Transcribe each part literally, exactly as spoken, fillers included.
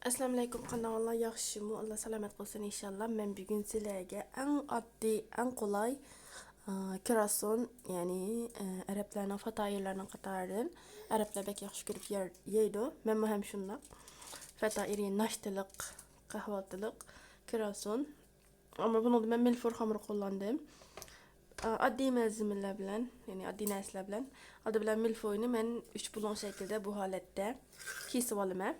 ئەسسالامۇئەلەيكۇم، قانداقلا، ياخشىمۇ؟ ئاللا سالامەت قىلسۇن ئىنشاللا. مەن بۈگۈن سىلەرگە ئەڭ ئاددىي، ئەڭ قولاي، ئا، كراسون، يەنى، ئا، ئەرەبلەرنىڭ، فاتائىرلارنىڭ قاتارىدىن، ئەرەبلەر بەك ياخشى كۆرۈپ يەر-، يەيدۇ. مەنمۇ ھەم شۇنداق. فاتائىر، يەنى ناشتىلىق، قەھۋەلىكلىك، كراسون. ئەمما بۇنىڭدا مەن مىلفور خامىرى قوللاندىم. ئا، ئاددىي مەلزىمىلەر بىلەن، يەنى ئاددىي نەرسىلەر بىلەن. ئالدى بىلەن مىلفوينى مەن ئۈچ بۇلۇڭ شەكلىدە بۇ ھالەتتە كېسىۋالىمەن.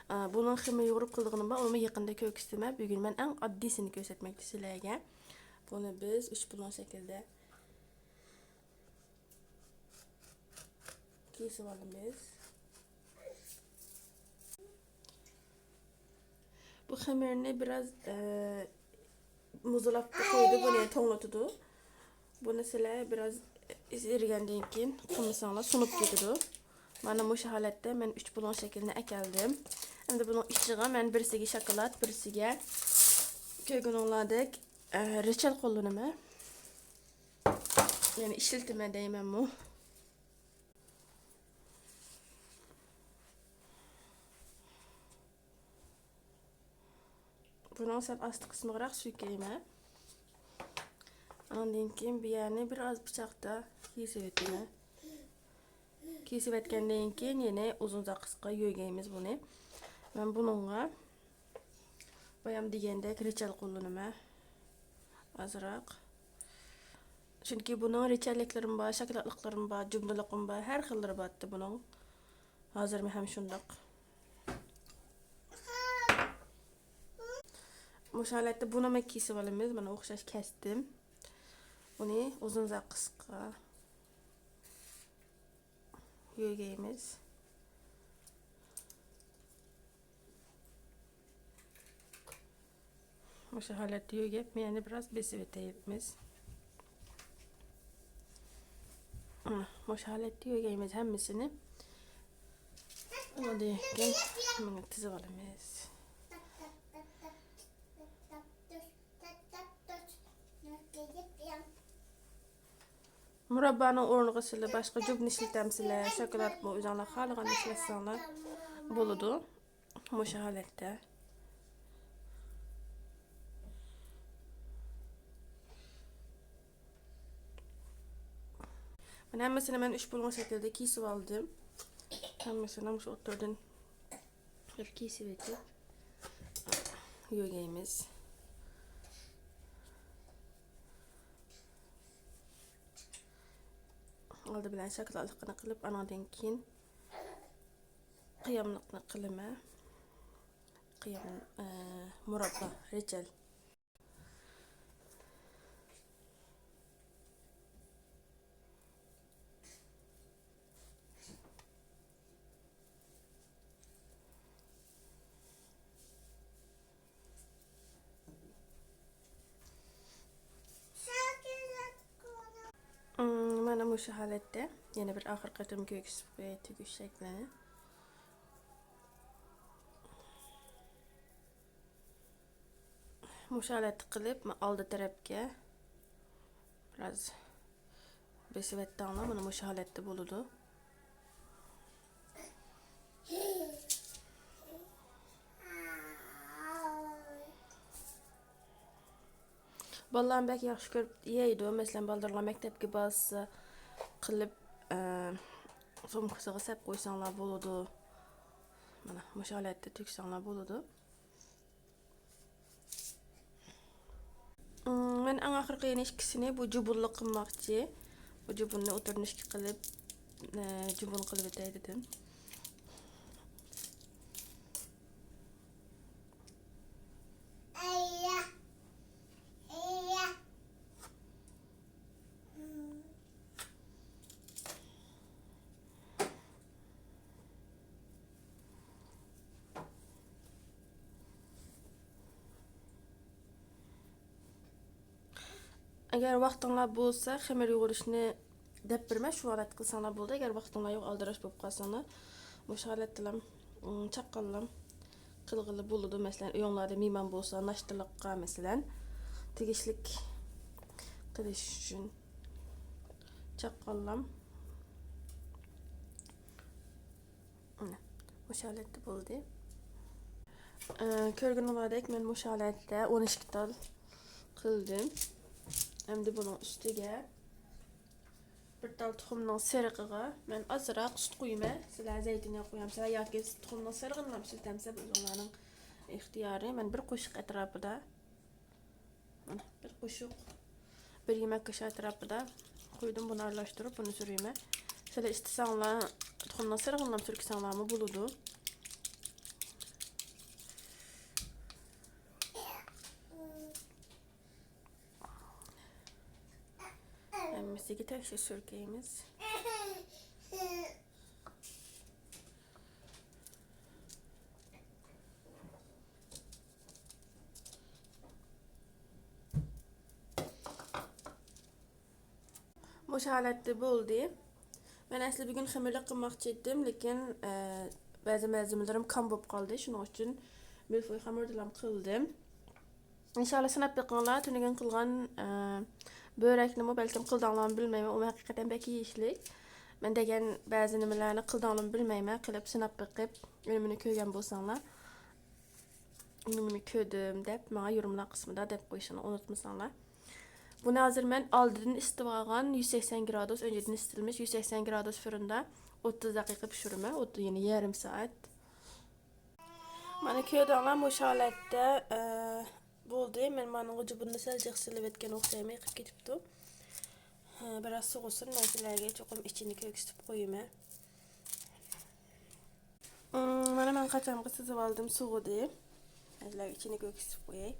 ئا، بۇنىڭ خېمىر يۇغۇرۇپ قىلىدىغىنىم بار، ئۇنىمۇ يېقىندا كۆرسىتىمەن. بۈگۈن مەن ئەڭ ئاددىيسىنى كۆرسەتمەكچى سىلەرگە. بۇنى بىز ئۈچ بۇلۇڭ شەكلىدە كېسىۋالىمىز. بۇ خېمىرنى بىراز، ئە، مۇزلاپ قويىدۇ، بۇنى توڭلىتىدۇ. بۇنى سىلەر بىراز ئېرىگەندىن كېيىن قىلمىساڭلار سۇنۇپ كېتىدۇ. مانا مۇشۇ ھالەتتە مەن ئۈچ بۇلۇڭ شەكلىنى ئەكەلدىم. ئەمدى بۇنىڭ ئىچىگە مەن بىرسىگە شاكىلات، بىرسىگە كۆرگىنىڭلاردەك، ئە، رېچەل قوللىنىمەن. يەنى ئىشلىتىمەن دەيمەنمۇ. بۇنىڭ سەل ئاستى قىسمىغىراق سۈركەيمەن. ئاندىن كېيىن بۇ يەرنى بىر ئاز پىچاقتا كېسىۋېتىمەن. كېسىۋەتكەندىن كېيىن يەنە ئۇزۇن قىسقا يۆگەيمىز بۇنى. مەن بۇنىڭغا بايام دېگەندەك رېچەل قوللىنىمەن. ئازراق. چۈنكى بۇنىڭ رېچەللىكلىرىمۇ بار، شاكىلاتلىقلىرىمۇ بار، جۇبنىلىقىمۇ بار، ھەر خىللىرى بارتتى بۇنىڭ. ھازىرمۇ ھەم شۇنداق. مۇشۇ ھالەتتە بۇنىمۇ كېسىۋالىمىز. مانا ئوخشاش كەستىم. بۇنى ئۇزۇن قىسقا يۆگەيمىز. مۇشۇ ھالەتتە يۆگەپ، يەنە بىراز بېسىۋېتىمىز. مۇشۇ ھالەتتە يۆگەيمىز ھەممىسىنى. ئۇنىڭدىن كېيىن مۇنى تىزىۋالىمىز. مۇراببانىڭ ئورنىغا سىلەر باشقا جۇبنى ئىشلىتەمسىلەر، شاكىلاتمۇ ئۆزۈڭلار خالىغاننى ئىشلەتسەڭلار بولىدۇ. مۇشۇ ھالەتتە. مانا ھەممىسىنى مەن ئۈچ بۇلۇڭ شەكلىدە كېسىۋالدىم. ھەممىسىنى مۇشۇ ئوتتۇرىدىن بىر كېسىۋېتىپ يۆگەيمىز. ئالدى بىلەن شاكىلاتلىقىنى قىلىپ، ئانىڭدىن كېيىن قىياملىقنى قىلىمەن. قىيام، ئە، مۇراببا، رېچەل. مم، مانا مۇشۇ ھالەتتە يەنە بىر ئاخىرقى قېتىم كۆرسىتىپ قوياي تۈگۈش شەكلىنى. مۇشۇ ھالەتتە قىلىپ، ما-، ئالدى تەرەپكە بىراز بېسىۋەتتىڭلار، مانا مۇشۇ ھالەتتە بولىدۇ. بالىلارمۇ بەك ياخشى كۆرۈپ يەيدۇ. مەسىلەن، بالىلىرىڭلار مەكتەپكە بارسا قىلىپ، ئە، سومكىسىغا سەپ قويساڭلار بولىدۇ. مانا مۇشۇ ھالەتتە تۈگسەڭلار بولىدۇ. مم، مەن ئەڭ ئاخىرقى يەنە ئىككىسىنى بۇ جۇبۇنلۇق قىلماقچى. بۇ جۇبۇننى ئوتتۇرىدىن ئىككى قىلىپ، ئە، جۇبۇن قىلىپ ئۆتەي دېدىم. ئەگەر ۋاقتىڭلار بولسا، خېمىر يۇغۇرۇشنى دەپ بېرىمەن، شۇ ھالەتتە قىلساڭلار بولىدۇ. ئەگەر ۋاقتىڭلار يوق، ئالدىراش بولۇپ قالساڭلار، مۇشۇ ھالەتتىلا، ئىم، چاققانلا قىلغىلى بولىدۇ. مەسىلەن، ئۆيۈڭلاردا مېھمان بولسا، ناشتىلىققا، مەسىلەن، تېگىشلىك قىلىش ئۈچۈن چاققانلا. مانا، مۇشۇ ھالەتتە بولدى. ئە، كۆرگىنىڭلاردەك مەن مۇشۇ ھالەتتە ئون ئىككى تال قىلدىم. ئەمدى بۇنىڭ ئۈستىگە بىر تال تۇخۇمنىڭ سېرىقىغا مەن ئازراق سۈت قۇيىمەن. سىلەر زەيتۇنياغ قۇيامسىلەر ياكى تۇخۇمنىڭ سېرىغىنىلا ئىشلىتەمسىلەر، بۇ ئۆزۈڭلارنىڭ ئىختىيارى. مەن بىر قوشۇق ئەتراپىدا، مانا، بىر قوشۇق بىر يېمەك قاشىقى ئەتراپىدا قۇيدۇم. بۇنى ئارىلاشتۇرۇپ، بۇنى سۈرىمەن. سىلەر ئىستىسەڭلار، تۇخۇمنىڭ سېرىغىنىلا سۈركىسەڭلارمۇ بولىدۇ. ھەممىسىگە تەكشى سۈركەيمىز. مۇشۇ ھالەتتە بولدى. مەن ئەسلى بۈگۈن خېمىرلىق قىلماقچى ئىدىم، لېكىن، ئە، بەزى مەلزىمىلىرىم كام بولۇپ قالدى، شۇنىڭ ئۈچۈن مىلفوي خېمىردىلا قىلدىم. ئىنشاللا سىناپ بېقىڭلار. تۈنۈگۈن قىلغان، ئە، بۆرەكنىمۇ بەلكىم قىلدىڭلارمۇ بىلمەيمەن، ئۇمۇ ھەقىقەتەن بەك يېيىشلىك. مەن دېگەن بەزى نېمىلەرنى قىلدىڭلارمۇ بىلمەيمەن، قىلىپ سىناپ بېقىپ ئۈنۈمىنى كۆرگەن بولساڭلار، ئۈنۈمىنى كۆردۈم دەپ ماڭا يورۇملار قىسمىدا دەپ قويۇشۇڭلار ئۇنتۇمىساڭلار. بۇنى ھازىر مەن ئالدىدىن ئىسسىتىپ ئالغان يۈز سەكسەن گرادۇس، ئۆنجىدىن ئىسسىتىلمىش يۈز سەكسەن گرادۇس فۇرۇندا ئوتتۇز دەقىقە پىشۇرىمەن، ئوت-، يەنى يېرىم سائەت. مانا كۆردۈڭلار، مۇشۇ ھالەتتە، ئە، بولدى. مەن مانىڭغا جۇبۇننى سەل جىق سېلىۋەتكەن ئوخشايمەن، ئېقىپ كېتىپتۇ. ھە، بىراز سوغۇسۇن، مەن سىلەرگە چوقۇم ئىچىنى كۆرسىتىپ قويىمەن. ئىم، مانا مەن قاچامغا سىزىپ ئالدىم، سوغۇدى. مەن سىلەرگە ئىچىنى كۆرسىتىپ قوياي.